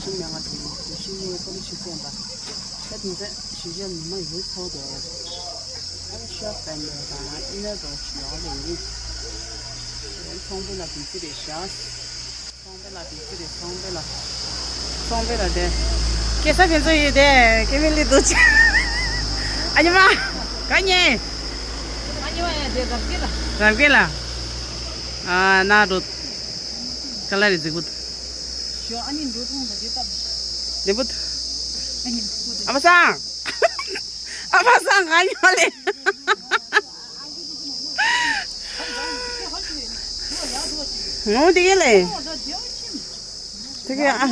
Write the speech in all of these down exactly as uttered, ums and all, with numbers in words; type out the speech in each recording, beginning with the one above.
ཤིང་ནས་ང་ཚོའི་ཤིང་ནས་ཀོ་ལི་ཤིང་བཙོན་པ། ད་དེ་ཚོ་ཞིང་ཆེན་མི་མང་ཡོད་ཚོགས་དེ། ཨ་ནི་ཤོག་པན་དེ་དང་ཨི་ནར་རོ་ཞུ་ཡོང་ལེ་ཡིན། ཚོང་དཔོན་ལ་དུས་ཚོད་རེད་ཤག་ཚོང་དཔོན་ལ་དུས་ཚོད་རེད། ཚོང་དཔོན་ལ། ཚོང་དཔོན་ལ་དེ། སྐད་ཆ་དེ་ཚོ་ཡིན་དེ་སྐད་མི་ལི་འདུག་ཅེ། ཨ་ཉི་མ། ག་ཉེ། ཨ་ཉི་མ་ཡ་དེ་རབ་སྐྱེ་ལ། རབ་སྐྱེ་ལ། ཨ་ན་རོ། ཀ་ལ་རི་ཟིག་པོ། ཞོ་ཨ་ནི་འགྲོ་ཐོང་ད་ཅི་ལྟ། ལེ་པོ། ཨ་ནི་ཨ་མ་སང་། ཨ་མ་སང་ང་ཉོ་ལེ། ངོ་དེ་ག་ལེ། དེ་ག་ཨ།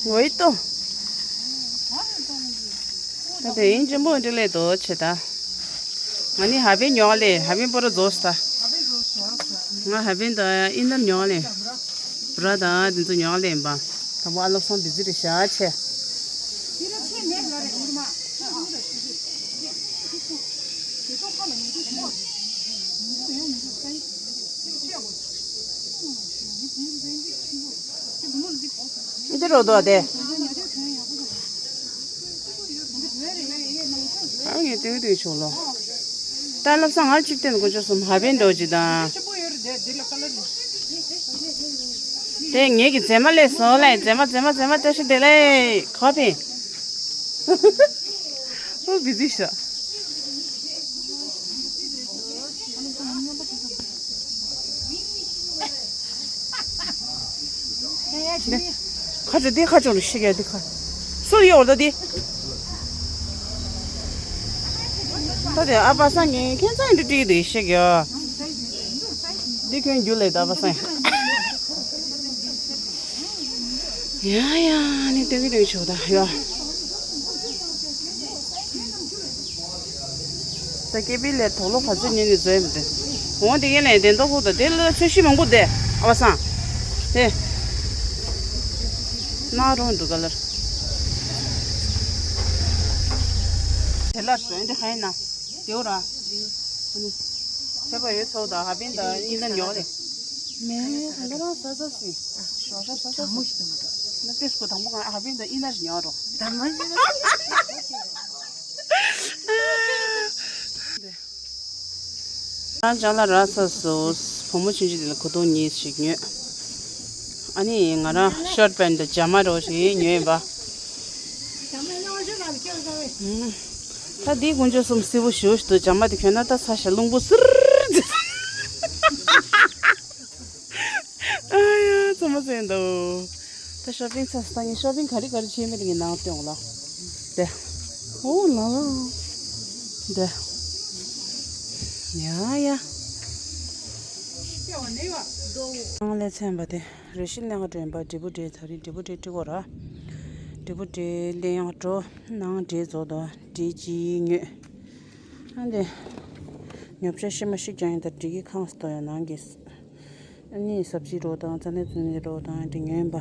ངོ་ཡི་ཏོ། ད་དེ་ཡིན་ཅི་མོ་འདི་ལེ་དོ་ཆེ་ད། ང་ནི་ཧ་བན་ཉོ་ལེ། ཧ་བན་པོ་ར་ཛོས་ད། ང་ཧ་བན་ད་ཨིན་ནར་ཉོ་ལེ། བུ་ར་ད་དེ་ཚོ་ཉོ་ལེ་ཡིན་པ། ད་བ་ལོ་སོང་བི་ཛི་རེ་ཤ་ཆེ། འདི་རོ་དོ་དེ། ཨ་ངས་ཏིང་ཏིང་ཆོག་ལོ། ད་ལབ་ས་ང་གཅིག་བསྟན་དགོས་ཆོག་སོམ་ཧ་བན་འདྲ་ཅིག་དང་། དེ་ངེད་ཀྱི་མཛེས་མ་ལས་སོ་ལས་མཛེས་མ་མཛེས་མ་མཛེས་མ་བཀྲ་ཤིས་བདེ་ལེགས་ཁོ་ཕི། ཨོ་བི་ཛི་ཤ། ཁ་ཆེ་འདི་ཁ་ཆེ་རུ་ཤི་གེ་འདི་ཁ། སུ་ཡོད་ད་འདི། ད་དེ་ཨ་པ་སང་གི་ཁྱེད་ཚང་འདི་བྲིས་འདི་ཤི་གེ། འདི་ཁྱོད་རྒྱུ་ལས་ད་ཨ་པ་སང་། ཡ་ཡ་ནི་སྟོན་གི་སྟོན་གི་ཆོག་ད་ཡ། ད་ཀེ་པི་ལས་དོག་ལོ་ག་ཚོད་ཉན་ནས་བཟོས་མི་འདུག་འོང་དེ་གས་ལས་དེ་མདོ་ཁུག་ད་དེ་ལ་ཚོད་ཤི་མང་པོ་དེ་ཨ་བ་སང་། དེ། ན་རོང་འདུག་ག་ལར། དེ་ལ་བཟོས་འདི་ཧ་ཡིན་ན། དེའུ་ར། ཁྱད་པར་ཡོད་ཚོགས་དང་ཧ་པིན་དང་ཡིན་ན་ཉོག་ལེ། མེ་ཧ་ལ་རང་ས་ས་སི། ཞོ་ས་ས་ས་སི། ན་ཏེས་ཀོ་དང་པོ་ང་ཧ་པིན་དང་ཡིན་ན་ཉོག་རོ། ད་མ་ཡིན་ན། ང་ཅང་ལ་ར་ས་སོ་བུ་མོ་ཆུང་ཆུང་དེ་ལ་གོ་དོང་གཉིས་ཤིག་ཉོས། ཨ་ནི་ང་རང་ཤོར་པན་དང་ཇ་མ་རོ་ཞིག་ཉོས་ཡིན་པ། ད་འདི་དཀོན་མཆོག་གསུམ་སེར་པོ་ཞུ་ཞུ་དུ་ཇ་མ་དེ་གྱོན་ན་ད་ཚ་ཞིག་རླུང་བུ་སིར་ཙི། ཨ་ཡ་ཚ་མ་ཟེར་འདུག་ད་ཤོ་པིང་ཚ་ས་ངས་ཤོ་པིང་ག་རེ་ག་རེ་བྱས་མེད་ངས་ནང་སྟོན་ལ། དེ། ཨོ་ལ་ལ། དེ། ཡ་ཡ། ནང་ལས་ཚན་པ་དེ་རེ་ཞིག་གནས་ང་དྲན་པ་འབྲས་བུ་འབྲས་ད་རིང་འབྲས་བུ་འབྲས་ཀྲི་གོ་ར། འབྲས་བུ་འབྲས་ལེན་ཡང་འགྲོ་ནང་འབྲས་རྫོགས་དང་འབྲས་ཅི་ཉོས། ཨ་འདི། ཉོ་ཆ་ཤི་མ་ཤི་ཀྱང་ཡིན་ད་འབྲས་ཀྱི་ཁང་སྟོ་ཡང་ནང་གི། ཨ་ནི་སབ་ཇི་རོ་དང་ཙ་ནེ་ཙུ་ནེ་རོ་དང་འདི་ཉོས་པ།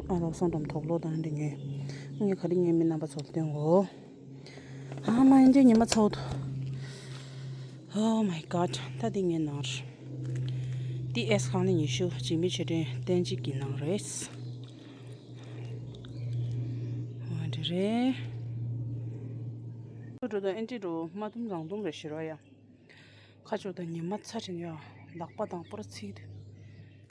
ཨ་རོགས་སོང་འགྲམ་དོག་ལོ་དང་འདི་ཉོས། ངས་ག་རེ་ཉོས་མིན་རྣམ་པ་ཚོར་སྟོན་གོ། ཨ་མ་ཡིན་འདི་ཉི་མ་ཚོགས་དོ། Oh my god ད་འདི་ངའི་ནང་རེད། ཏི་ཨེས་ཁང་ནི་ཉི་ཤུ་འཇིགས་མེད་ཆོས་སྒྲོན་བསྟན་འཇིགས་ཀྱི་ནང་རེད། འོ་འདི་རེད། འགྲོ་དང་ཨེན་ཏི་འགྲོ་མ་ཐུམ་རང་ཐུམ་རེ་ཤི་རོ་ཡ། ཁ་ཕྱོགས་དང་ཉི་མ་ཚ་དྲན་ཡོད། ལག་པ་དང་པོར་ཚིག་དུས།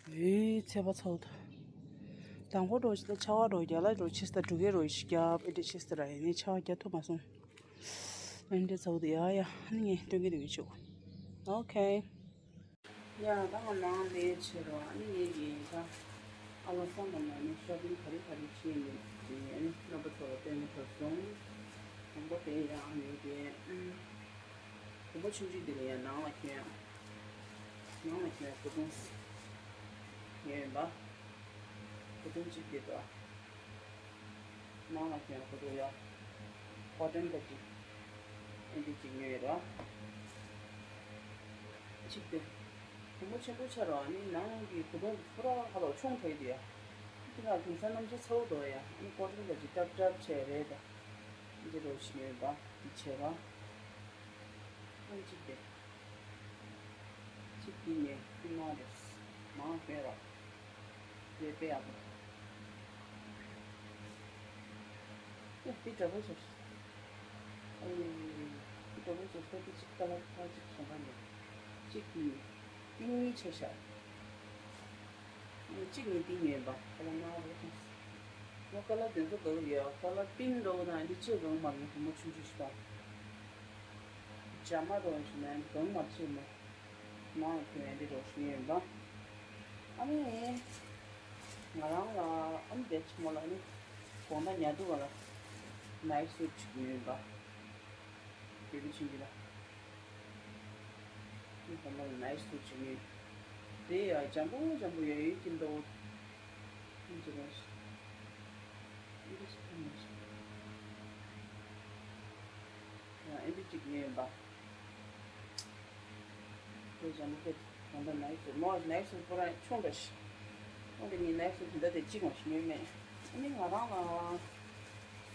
འོའི་ཚེ་བ་ཚོགས་དང་། དང་པོ་འགྲོ་ཅི་ལ་ཆ་བ་འགྲོ་རྒྱ་ལ་འགྲོ་ཆིས་ད་འགྲོ་གི་རོ་ཡི་ཤི་རྒྱབ་ཨེ་འདྲ་ཆིས་ད་ར་ཡི་ནི་ཆ་བ་རྒྱ་ཐུབ་མ་སོང་། ཨེ་འདྲ་ཚོགས་དུ་ཡ་ཡ་ནི་ངས་སྟོན་གི་འདུག་ཡི་ཆུག་ཨོ་ཁེ། ཡ་ད་ང་ནང་ལས་ཆེ་རོ་ཨ་ནི་ངས་ཡིན་ད། ཨ་ལ་སང་དང་ང་ནི་ཤོ་པིང་ག་རེ་ག་རེ་བྱས་ནས་དེ་ཨ་ནི་རྣམ་པ་ཚོ་ལ་སྟོན་གི་ཐུབ་སོང་། དང་པོ་དེ་ཡང་ཡོད་དེ་ཨུམ། གོམ་པ་ཆུང་ཆུང་དེ་ལ་ཡང་ནང་ལ་གྱོན། ནང་ལ་གྱོན་གོ་དུང་ཡོད་ཡིན་པ། གོ་དུང་གཅིག་དེ་དོ། ནང་ལ་གྱོན་གོ་དུང་ཡོད། ཀོ་ཊོན་ག་ཅིག་ཨེ་འདི་གཅིག་ཉོས་ཡོད་རོ། གཅིག་དེ། གོམ་པ་ཆེན་པོ་ཆ་རོ་ཨ་ནི་ནང་གི་གོ་དུང་ཁོ་ར་ཧ་ལོ་ཆུང་ཐལ་དེ་ཡ། དེ་ལ་དེང་སང་གནམ་གཤིས་ཚ་བོ་དོ་ཡ་ཨ་ནི་ཀོ་ཊོན་ག་ཅིག་ཏབ་ཏབ་བྱས་རེད་ད། འདི་རོ་ཞིག་ཡོད་པ་འདི་བྱས་རོ། ཨ་གཅིག་དེ། གཅིག་འདི་ནས་ཁུ་མ་རེད། མང་བས་རོ། རེད་པས་ཨ་པོ། ཨེ་དེ་འདྲ་པོ་བྱས། ཨེ་དེ་འདྲ་པོ་བྱས་ས་དེ་གཅིག་ཀ་ལ་ཁ་གཅིག་བྱུང་བ་ནས་གཅིག་གིས་ཏིང་ངེ་ཆེ་ཤག་གཅིག་ནི་ཏིང་ངེ་ཡིན་པ་ཁ་ལ་ང་རོ་ཐོངས། ངོ་ཀ་ལ་དེ་ཚོ་ག་གི་ཡོད་ཀ་ལ་པིན་འགྲོ་ན་འདི་ཅི་གང་མ་ངེ་དུ་མ་ཆུང་ཆུང་ཞིག་དང་། ཇ་མ་རོ་ཞིག་ན་གང་མ་ཆེ་མོ། ནང་ལ་ཐོན་ཡ་འདི་རོ་ཞིག་ཡིན་པ། ཨ་ནི། ང་རང་ལ་ཨམ་བེ་ཆི་མོ་ལ་ནི་དགོང་དག་ཉལ་དུ་བ་ལ་ནའི་སུ་ཅིག་ཉོས་པ། བེ་བི་ཆུང་གི་ལ་ནི་དགོང་དག་ལ་ནའི་སུ་ཅིག་ཉོས། དེ་ཡ་འཇམ་པོ་འཇམ་པོ་ཡ་ཡོད་ཀྱིན་འདུག་ཨམ་ཅི་རེད། ཨམ་ཅི་ཅི་ཐ་མ་ཞིག་ཡ་ཨམ་ཅི་ཅིག་ཉོས་པ། ཁོའི་ཇ་མོ་ཁོས་ད་ལྟ་ནའི་སུ་མོ་ནའི་སུ་པོ་ར་ཆུང་འདྲ་ཞིག་ཁོང་དེ་ནི་ནའི་སུ་དེ་འདྲ་དེ་གཅིག་མ་ཞིག་ཉོས་མེད། ཨ་ནི་ང་རང་ལ་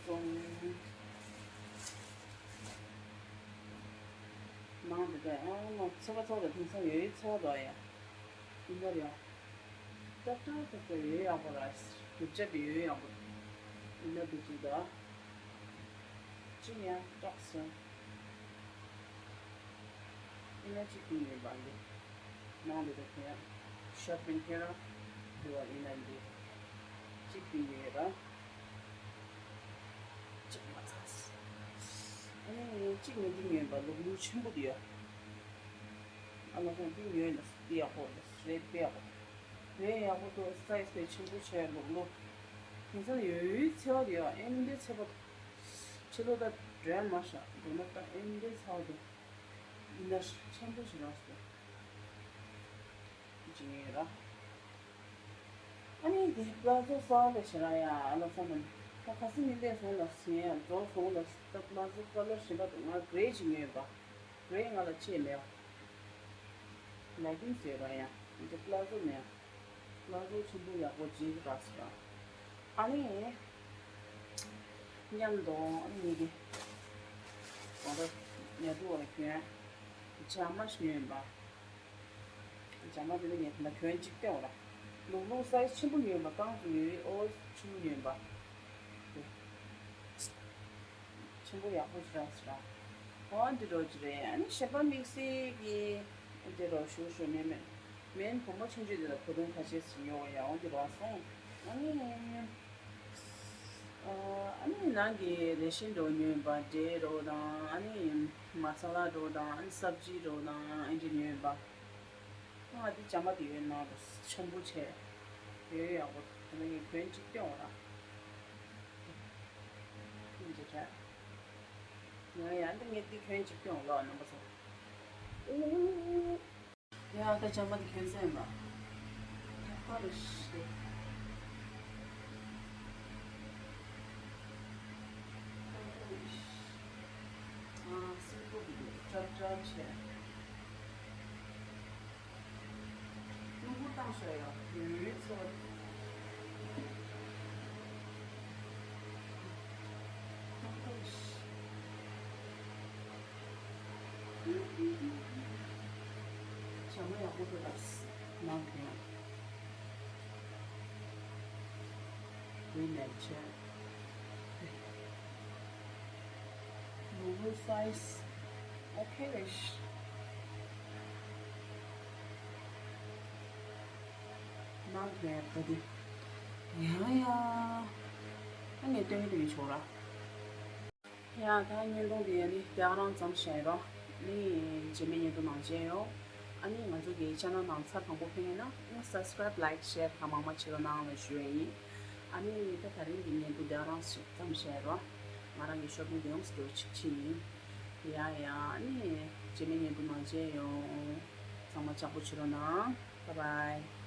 སོང་། ནང་དེ་དེ་ཨ་མ་ཚེ་བ་ཚོ་ལ་དེང་སང་ཡོད་ཡོད་ཚེ་བ་དོ་ཡ། ཡིན་ན་རེད། ཏག་ཏག་ཏག་ཏག་ཡོད་ཡག་པོ་ར། རྒྱུ་ཆ་དེ་ཡོད་ཡག་པོ། ཡིན་ན་དེ་གཅིག་དང་། གཅིག་ཡང་སྐྲག་སོང་། ཡིན་ན་གཅིག་ཀྱང་ཡོད་པ་འདི། ནང་དུ་དེ་ཁོ་ཡང་ཤོ་པིང་ཁེ་ར་འདུག་བ་ཡིན་ན་འདི། གཅིག་ཀྱང་ཡོད་ར། གཅིག་མ་ཚང་། ཨ་ནི་གཅིག་ནི་འདི་ཉོས་པ་ལུག་ལུག་ཆེན་པོ་འདི་ཡོད། ཨ་ལ་ཁོང་འདི་ཉོས་ན་འདི་ཡག་པོ་རེད་དཔེ་ཡག་པོ། རེད་ཡག་པོ་འདུག་སའི་སི་དཔེ་ཆེན་པོ་བྱས་ལུག་ལུག་དེང་སང་ཡོད་ཡོད་ཚེ་བ་འདི་ཡོད་ཨེ་འདི་ཚེ་བ། ཕྱི་ལོ་ད་འགྲོ་ཡ་མ་ཤག་འགྲོ་ན་ད་ཨེ་འདྲའི་ཚ་བ་འདུག་ཡིན་ན་ཆེན་པོ་ཞིག་རག་སོང་། ཅི་ཡིན་ར། ཨ་ནི་དེ་པླ་ཛོ་གསར་པ་ཞིག་རག་ཡ་ཨ་ལ་ས་ནམ་ད་ཁ་སི་ནི་ལས་སོང་ལ་ཟིན་ཡ་འགྲོ་སོང་ལ་ད་པླ་ཛོ་ཀ་ལར་གཞན་པ་འདུག་ང་གྲེ་ཅིག་ཉོས་པ། གྲེ་ང་ལ་ཆེས་མེད་པ། ལ་ཀིན་ཟེར་ར་ཡ་འདི་པླ་ཛོ་མེད། ལག་ཟུང་ཆེན་པོ་ཡག་པོ་ཅིག་རག་སོང་། ཨ་ནི། མཉམ་དུ་ཨ་ནི་གི། གང་ལྟར་ཉལ་དུ་བ་ལ་གྱོན། ཇ་མ་ཞིག་ཉོས་ཡིན་པ། ཇ་མ་དེ་ལ་ངས་དེ་ལ་གྱོན་གཅིག་སྟེར་བ་ལ། ལུག་ལུག་སའི་ཆེན་པོ་ཉོས་ཡིན་པ་རྐང་བཙུགས་ཡོད་ཨོ་ཆུང་ཉོས་ཡིན་པ། ཆེན་པོ་ཡག་པོ་ཞིག་རག་སོང་། འོ་འདི་འདྲ་ཅིག་རེད། ཨ་ནི་གཞན་པ་དམིགས་བསལ་གྱི་འདི་འདྲ་ཞུ་ཞུ་ནི་མེད། མེན་བུ་མོ་ཆུང་ཆུང་འདི་ལ་གོས་ཐུང་ཁ་ཤས་ཤིག་ཉོ་བ་ཡག་འོ་འདི་རག་སོང་། ཨ་ནི་ཨ་ནི་ནང་གི་རེ་ཤན་འདྲ་ཉོས་ཡིན་པ། འབྲས་འདྲ་དང་ཨ་ནི་མ་ས་ལ་འདྲ་དང་ཨ་ནི་སབ་ཇི་འདྲ་དང་ཨ་འདྲ་ཉོས་ཡིན་པ། ང་འདི་ཇ་མ་དེ་ཡོད་ནང་དུ་ཆེན་པོ་བྱས། ཡོད་ཡག་པོ་དེ་ནས་ངས་གྱོན་གཅིག་སྟོན་འོང་ར། ཁྱོད་ཀྱིས་དྲན། ང་ཡང་འདི་ངས་འདི་གྱོན་གཅིག་སྟོན་འོང་ལོ་རྣམ་པ་ཚོ། ཨུ། ཡ་ད་ཇ་མ་དེ་གྱོན་ཚར་ཡིན་པ། ད་ཁ་རུ་ཤི། ཨ་སྲིན་པོ་གི་ཀྲབ་ཀྲབ་བྱས། སྣུམ་པོ་བཏང་ཤོག་ཡ། ཡོད་ཚོ། ཇ་མ་ཡག་པོ་འདུག་ད། ནང་དེ་ཡང་། བི་ནས་བྱས། ལུག་ལུག་སའི་ཛི་ཨོ་ཁེ་རེད། ནང་དེ་ཡང་ད་དེ། ཡང་ཡང་། ཨ་ནི་སྟོན་གྱི་འདུག་ཆོག་ར། ཡ་ད་བརྙན་ཐུང་འདི་ཡ་ནི་དེ་ག་རང་ཙམ་བཤད་རོགས། ནི་རྗེས་མའི་བརྙན་ཐུང་ནང་མཇལ་ཡོང་། ཨ་ནི་ང་ཚོ་གི་ཆེ་ནལ་ནང་ཚར་དང་པོ་ཕེབས་ཡིན་ན་ཨ་ནི་སབ་སི་ཀ་རབ་ལའིཀ་ཤེར་གང་མང་མང་བྱེད་རོགས་གནང་ལ་ཞུ་ཡ་ཡིན། ཨ་ནི་ད་ད་རིང་གི་བརྙན་ཐུང་དེ་ག་རང་ཙམ་བཤད་རོགས། ང་རང་གི་ཤོ་པིང་དེ་ཡོངས་སུ་འགྲོ་ཆིག་ཆིག་ཡིན། ཡ་ཡ་ཨ་ནི་རྗེས་མའི་བརྙན་ཐུང་ནང་མཇལ་ཡོང་། ཚང་མ་ཅག་པོ་བྱེད་རོགས་གནང་། བཱའི་བཱའི།